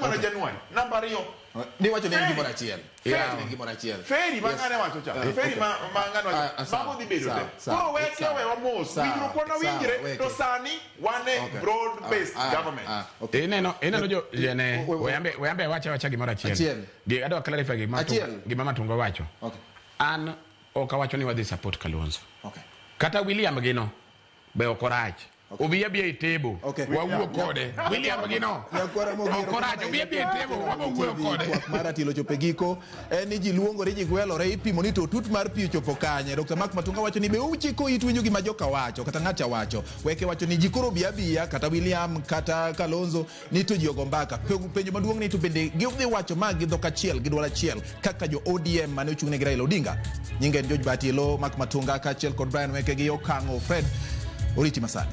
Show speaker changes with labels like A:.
A: mana January. Namba ariyo.
B: Ni wacho ne en
A: Ferry.
B: gimoro achiel.
A: Ferry.
B: Wacho ne en gimoro achiel.
A: Ferry ma
B: Yes.
A: ng'ane wacho cha.
B: Ah,
A: Ferry
B: okay.
A: ma ng'ane
B: Ah, ah,
A: wacho.
B: sawa,
A: Mago dhi bedo
B: sawa,
A: te.
B: sawa,
A: Koro weke
B: sawa,
A: wewa mos.
B: sawa,
A: Winjruok wana
B: sawa,
A: winjre
B: weke.
A: to sani wan e
B: Okay.
A: broad based
B: Ah, ah,
A: government.
B: ah, okay.
C: Ineno jo jene we ambe wacha gimoro achiel.
B: Achiel.
C: Gi adwa clarify gima
B: Achiel.
C: Gima Matunga wacho.
B: Okay.
C: An ok awacho ni wadhi support Kalonzo.
B: Okay.
C: Kata William gino be ok orach. Obi abiya e table.
B: Okay.
C: Wawuo kode. William gino.
B: Nyakwara Mogero,
C: Ok orach. Obi abiya e table wabo wuoyo kode.
B: Twak mar Atilo chopo e giko en ni ji luongore ji gwelore ipimo ni to tut mar pi ochopo kanye. Dr. Mark Matunga wacho ni be uchiko it winjo gima joka wacho kata ng'acha wacho. Weke wacho ni ji koro bi abiya kata William kata Kalonzo ni to ji ogo mbaka. Penjo maduong' ni to bende gidhi wacho ma gi dhok achiel gi dwol achiel kaka jo ODM mane ochung' ne gi Raila Odinga. Nyinge en George Bati Elo, Mark Matunga kaachiel kod Brian Weke gi Okang'o Fred. Oriti masani.